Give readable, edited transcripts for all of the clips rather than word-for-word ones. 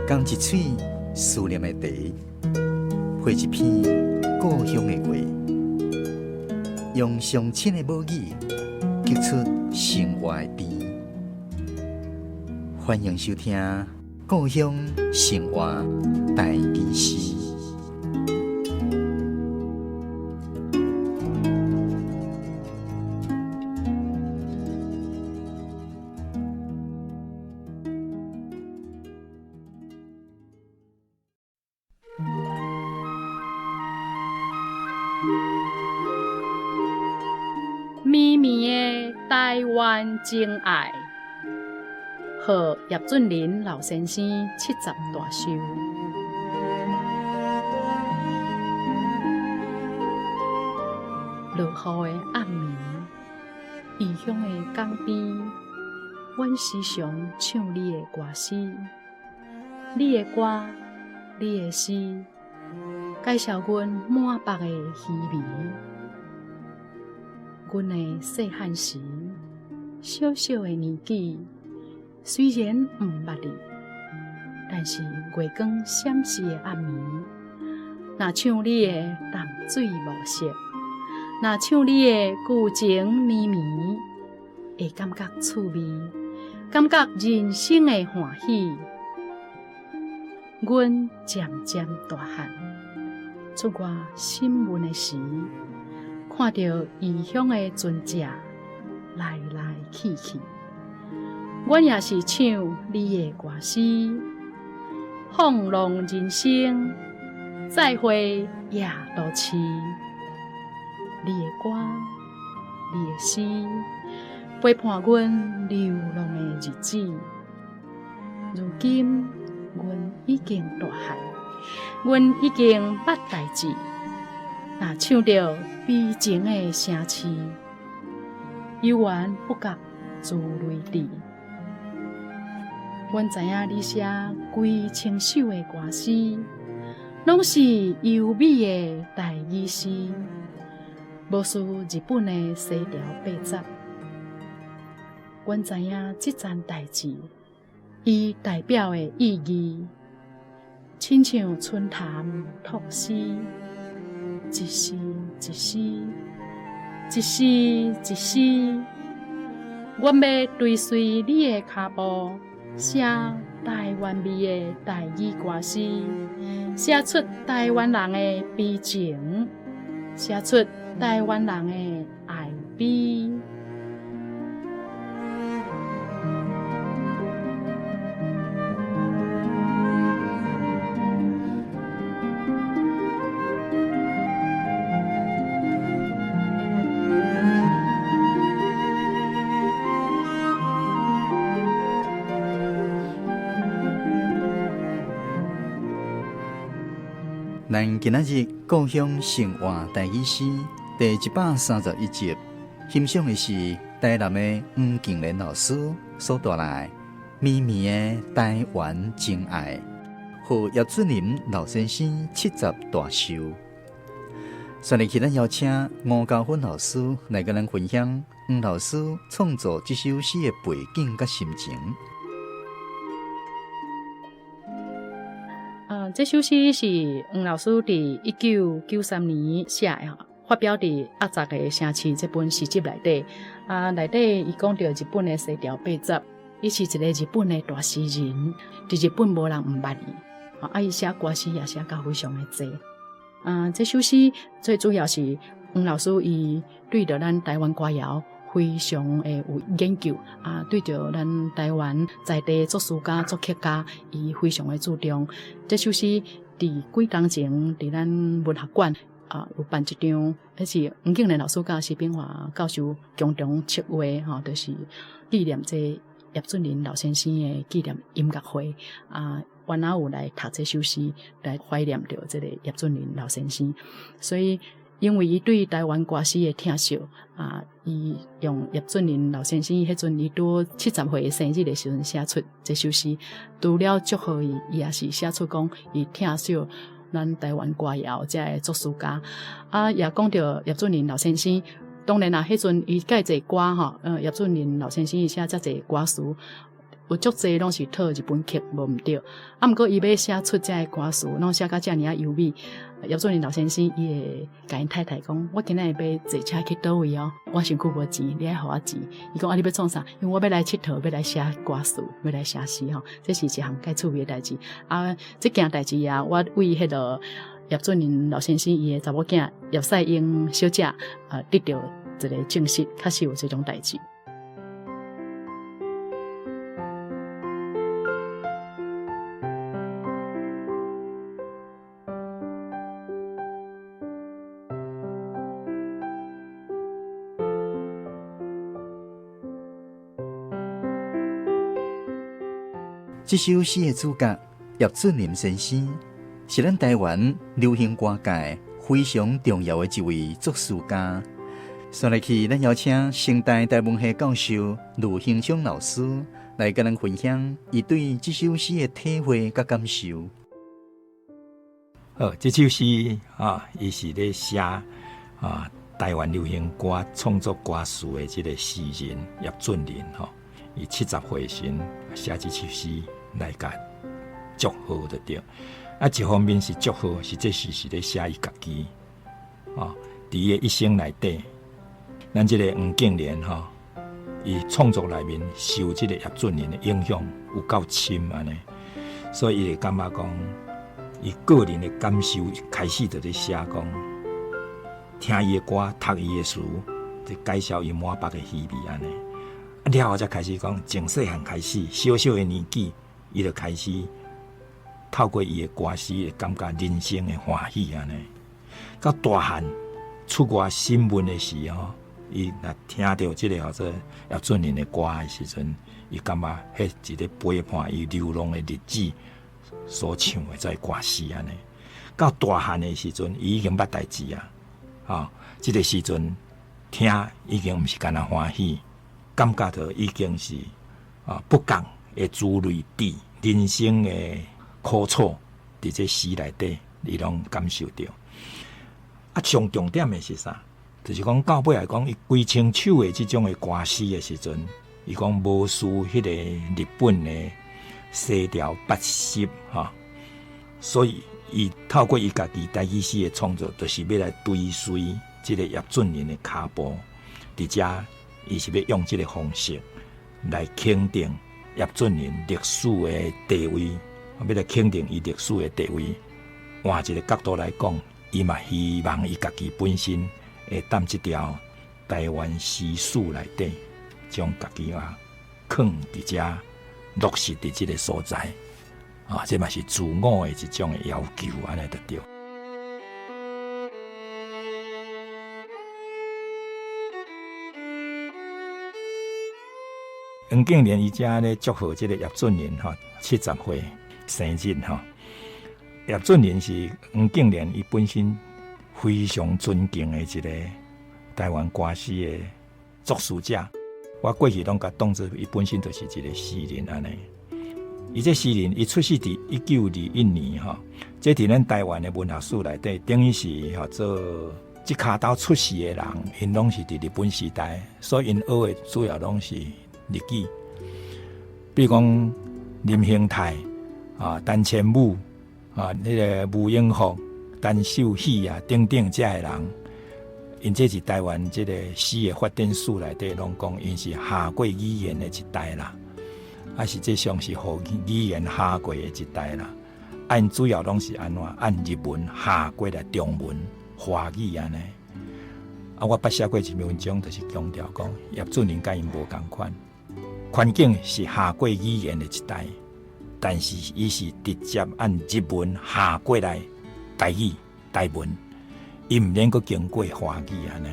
仝一喙思念的茶，配一篇故鄉的話，用上親的母語，激出生活的甜。歡迎收聽《故鄉生活台語詩》。綿綿的台灣情愛，賀葉俊麟老先生70大壽。落雨的暗暝，異鄉的港邊，阮時常唱你的歌詩，你的歌，你的詩，介紹阮滿腹的稀微。阮的細漢時，小小的年紀，雖然毋捌你，但是月光閃爍的暗暝，若唱你的淡水暮色，若唱你的舊情綿綿，會感覺趣味，感覺人生的歡喜。阮漸漸大漢，出外審問的時，看著異鄉的船隻來來去去，阮也是唱你的歌詩，放浪人生，再會夜都市。你的歌，你的詩，陪伴阮流浪的日子。如今，阮已經大漢，阮已經捌代誌。若唱著悲情的城市，猶原不覺珠淚滴。阮知影你寫幾千首的歌詩，攏是優美的台語詩，無輸日本的西潮八十。阮知影這欉代誌，伊代表的意義，親像春潭吐絲，一絲一絲，一絲一絲。阮欲追隨你的跤步，寫台灣味的台語歌詩，寫出台灣人的悲情，寫出台灣人的愛悲。咱今仔日故鄉生活台語詩第131集，欣賞的是台南的黃敬蓮老師所帶來綿綿的台灣情愛，賀葉俊麟老先生70大壽。旋入去，咱邀請吳嘉芬老師來佮咱分享黃老師創作這首詩的背景佮心情。這首詩是黃老師佇1993年寫的吼，發表佇《壓軸的城市》這本詩集內底。啊，內底伊講著日本的西條八十，伊是一个日本的大詩人，佇日本無人毋捌伊。啊，伊寫歌詩也寫甲非常的濟。啊，這首詩最主要是黃老師伊對著咱台灣歌謠非常的有研究，啊，對著咱台灣在地作詞家、作曲家，伊非常的注重。這首詩佇幾冬前，佇咱文學館啊有辦一場，彼是黃敬蓮老師佮施秉華教授共同策劃，吼，就是紀念這葉俊麟老先生的紀念音樂會啊。阮也有來讀這首詩，來懷念著這个葉俊麟老先生。所以，因為伊對台灣歌詩的疼惜啊，伊用葉俊麟老先生彼陣伊拄70歲生日的時陣寫出這首詩，除了祝賀伊，伊也是寫出講伊疼惜咱台灣歌謠這个作詞家。啊，也講著葉俊麟老先生，當然啦，彼陣伊蓋濟歌吼，葉俊麟老先生伊寫遮濟歌詞。有足濟攏是套日本曲，無毋對。啊，毋過伊欲寫出這个歌詞，攏寫甲遮爾仔優美。葉俊麟老先生伊會共𪜶太太講：我今仔日欲坐車去佗位哦，我身軀無錢，你愛予我錢。伊講啊，你欲創啥？因為我欲來𨑨迌，欲來寫歌詞，欲來寫詩吼。這是一項蓋趣味的代誌。啊，這件代誌啊，我為彼个葉俊麟老先生伊的查某囝葉賽英小姐啊，得著一个證實，確實有這種代誌。這首詩的主角葉俊麟先生，是咱台灣流行歌界非常重要的一位作詞家。紲落去，咱邀請成大台文系教授呂興昌老師來佮咱分享伊對這首詩的體會佮感受。好，這首詩啊，伊是咧寫啊台灣流行歌創作歌詞的這個詩人葉俊麟吼，伊70歲時寫這首詩來共祝賀就對。啊，一方面是祝賀，實際是是咧寫伊家己啊，佇伊的一生內底，咱這個黃敬蓮吼，伊創作內面受這個葉俊麟的影響有夠深按呢，所以伊會感覺講，伊個人的感受開始就咧寫講，聽伊的歌，讀伊的詞，就介紹伊滿腹的稀味按呢。啊，了後才開始講，從細漢開始，小小的年紀，伊就開始透過伊的歌詞，會感覺人生的歡喜按呢。到大漢出外審問的時候，伊若聽著這个叫做葉俊麟的歌的時陣，伊感覺彼一个陪伴伊流浪的日子所唱的這个歌詞按呢。到大漢的時陣，伊已經捌代誌啊，啊，這个時陣聽已經毋是干焦歡喜，感覺著已經是啊不仝的滋味佇人生的苦楚，佇這詩內底，伊攏感受著。啊，上重點的是啥？就是講到尾來講，伊規千首的這種的歌詩的時陣，伊講無輸彼个日本的西條八十吼，所以伊透過伊家己台語詩的創作，就是欲來追隨這個葉俊麟的跤步，佇遮伊是欲用這个方式來肯定葉俊麟歷史的地位，欲來肯定伊歷史的地位。換一個角度來講，伊嘛希望伊家己本身會當這條台灣詩史內底，將家己啊囥佇遮，落實佇這个所在，啊，這嘛是自我的一種的要求，按呢就對。黃敬蓮伊遮咧祝賀這个葉俊麟吼70歲生日吼。葉俊麟是黃敬蓮伊本身非常尊敬的一個台灣歌詩的作詞者。我過去攏共當做伊本身就是一個詩人按呢。伊這詩人，伊出世佇1921年吼，這佇咱台灣的文學史內底，等於是號做這跤頭出世的人，𪜶攏是佇日本時代，所以𪜶學的主要攏是日語。比如講林興泰啊、陳千武啊、彼个吳永福、陳秀喜啊等等這个人，𪜶這是台灣這个詩的發展史內底，攏講𪜶是下過語言的一代啦，啊，實際上是予語言下過的一代啦。啊，𪜶主要攏是按怎按日文下過來中文、華語按呢。啊，我捌寫過一篇文章，就是強調講葉俊麟佮𪜶無仝款，環境是下過語言的一代，但是伊是直接按日文下過來台語、台文，伊毋免閣經過華語按呢。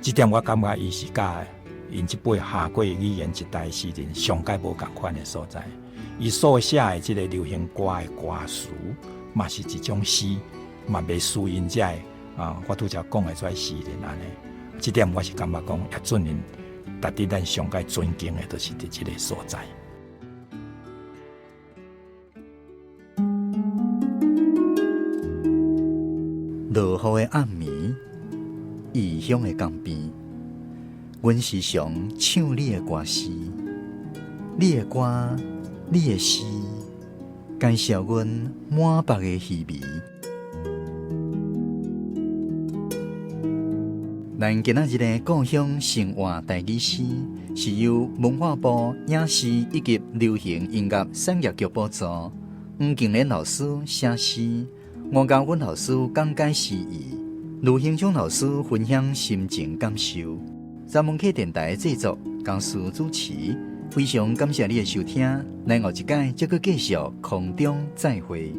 這點我感覺伊是佮𪜶這輩下過語言一代詩人上蓋無仝款的所在。伊所寫的這个流行歌的歌詞，嘛是一種詩，嘛袂輸𪜶這个啊，我拄才講的這詩人按呢。這點我是感覺講葉俊麟值得咱上蓋尊敬的，就是佇這个所在。落雨的暗暝，異鄉的江邊，阮時常唱你的歌詩。你的歌，你的詩，介紹阮滿腹的稀微。咱今仔日的故鄉生活台語詩，是由文化部影視以及流行音樂產業局補助，黃敬蓮老師寫詩，吳家允老師講解詩意，盧興昌老師分享心情感受。三文客電台製作，江蘇主持，非常感謝你的收聽，咱後一擺再閣繼續空中再會。